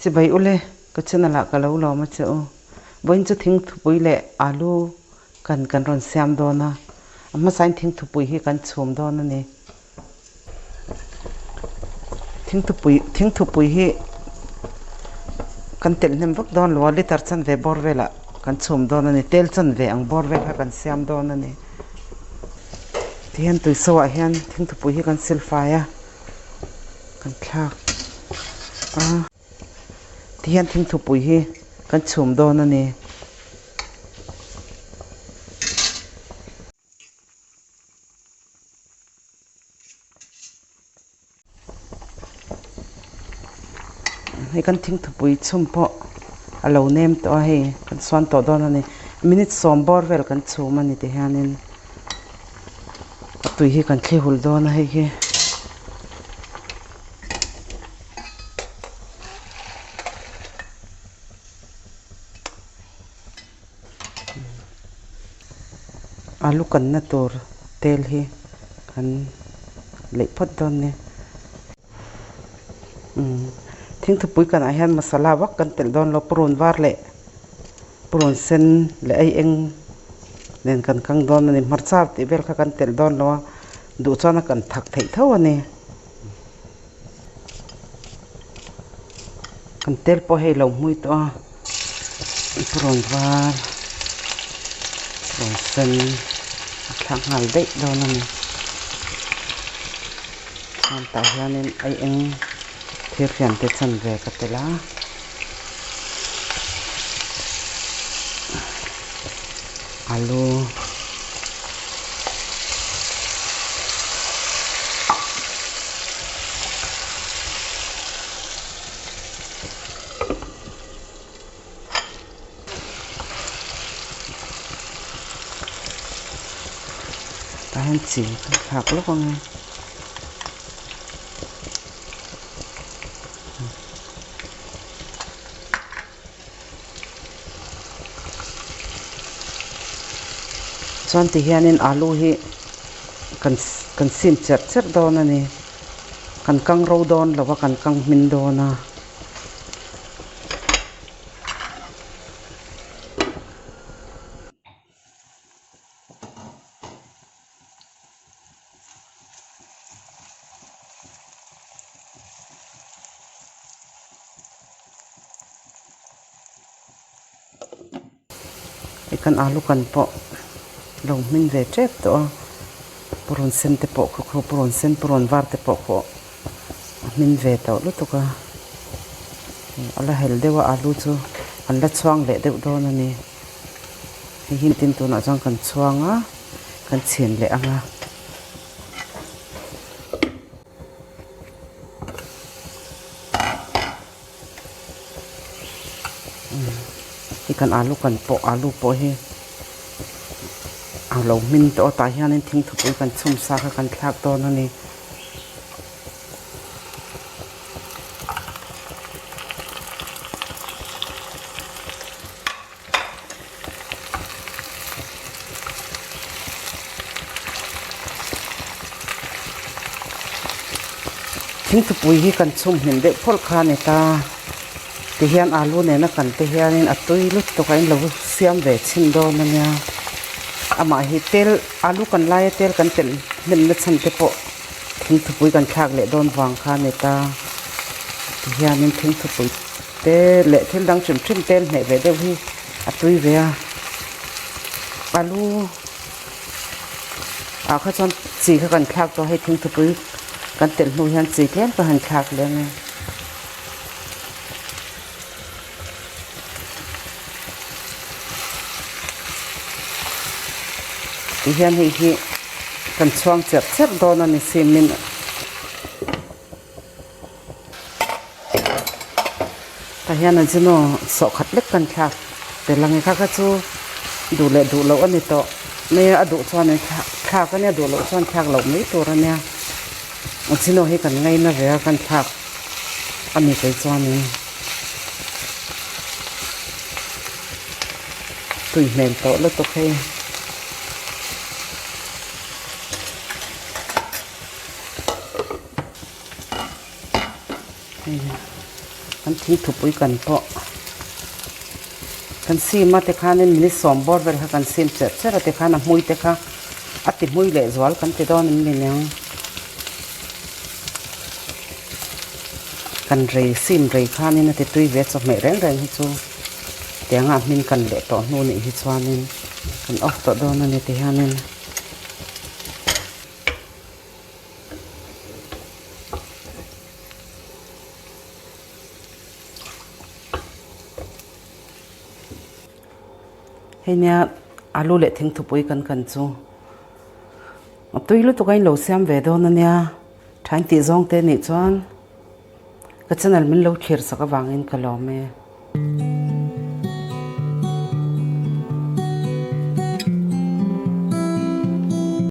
Chibai ule, ka channel ah ka lo lawm a che u. Vawiin chu thingthupui leh alu kan kan rawn siam dawn a, a hmasain thingthupui hi kan chhum dawn a ni. Thingthupui thingthupui hi kan telh hnem vak dawn lo a, liter chanve bawr velah kan chhum dawn a ni, tel chanve ang bawr vel kha kan siam dawn a ni. Tihian tui so ah hian thingthupui hi kan silfai a. Kan thlak a tihian thingthupui hi kan chhum dawn a ni. Hei kan thingthupui chhum pawh a lo nem tawh a hei kan suan tawh dawn a ni. Minute sawm bawr vel kan chhum a ni tihianin. A tui hi kan thli hul dawn a hei hi. Alu kanna tur tel hi kan leih phawt dawn nia. Thingthupui kanah hian masala vak kan telh dawn lo purun var leh purun sen leh ei eng nen kan kang dawn a ni. Hmarcha tih vel kha kan telh dawn lo a, duh chuan a kan thak theih tho a ni. Kan tel pawh hei lo hmui tawh a, purun var purun sen a thlak nghal daih dawn a ni. Chuan tah hianin ei eng thir hriam te chanve ka tel a. Alu tah hian chi ka thlak lawk ang e. Chuan ti hianin alu hi kan kan sim cherh cherh dawn a ni. Kan kang ro dawn lo a kan kang hmin dawn a. Hei kan alu kan pawh lo hmin ve tep tawh a purun sen te pawh khaw khaw purun sen purun var te pawh khaw a hmin ve tawh lutuk a a la hel deuh a alu chu an la chhuang leh deuh dawn a ni. Hei hi tin tunah chuan kan chhuang a kan chhin leh ang a. Hei kan alu kan pawh alu pawh hi a lo hmin tawh a tah hianin thingthupui kan chhum sa kha kan thlak dawn a ni. Thingthupui hi kan chhum hlim deuh phawlh kha a ni ta. Tihian alu nena kan te hianin a tui lutuk a inlo siam ve chhin dawn a nia. Amah hi tel alu kan laia tel kan telh hnemna chhan te pawh thingthupui kan thlak leh dawn vang kha a ni ta. Tihianin thingthupui te leh thil dang hrim hrim te an hneh ve deuh hi a tui ve a alu ah kha chuan chi kha kan thlak tawh a hei thingthupui kan telh hnu hian chi tlem ka han thlak leh ang e. Tihian hei hi kan chhuang cherh cherh dawn a ni simin. Tah hian a zino sawhkhat lek kan thlak tel ang e kha kha chu duh leh duh loh a ni tawh mai a a duh chuan in thlak a nia duh loh chuan thlak loh mai tur a nia a zino hi kan ngaina ve a kan thlak a ni kei chuanin tui hmel tawh lutuk hei. Kan thingthupui kan pawh kan sim a tikhanin minute sawm bawr vel kha kan sim cherh cherh a tikhan a hmui te kha a ti hmui leh zual kan ti dawn em ni niang. Kan rei sim rei khanin a ti tui ve chawhmeh reng reng hi chu tianga a hmin kan leh tawh hnu nih hi chuanin kan off tawh dawn a ni ti hianin. Hei nia alu leh thingthupui kan kan chu a tui lutuk a in lo siam ve dawn a nia thain tih zawng te nih chuan ka channel min lo thlir sak avangin ka lawm e.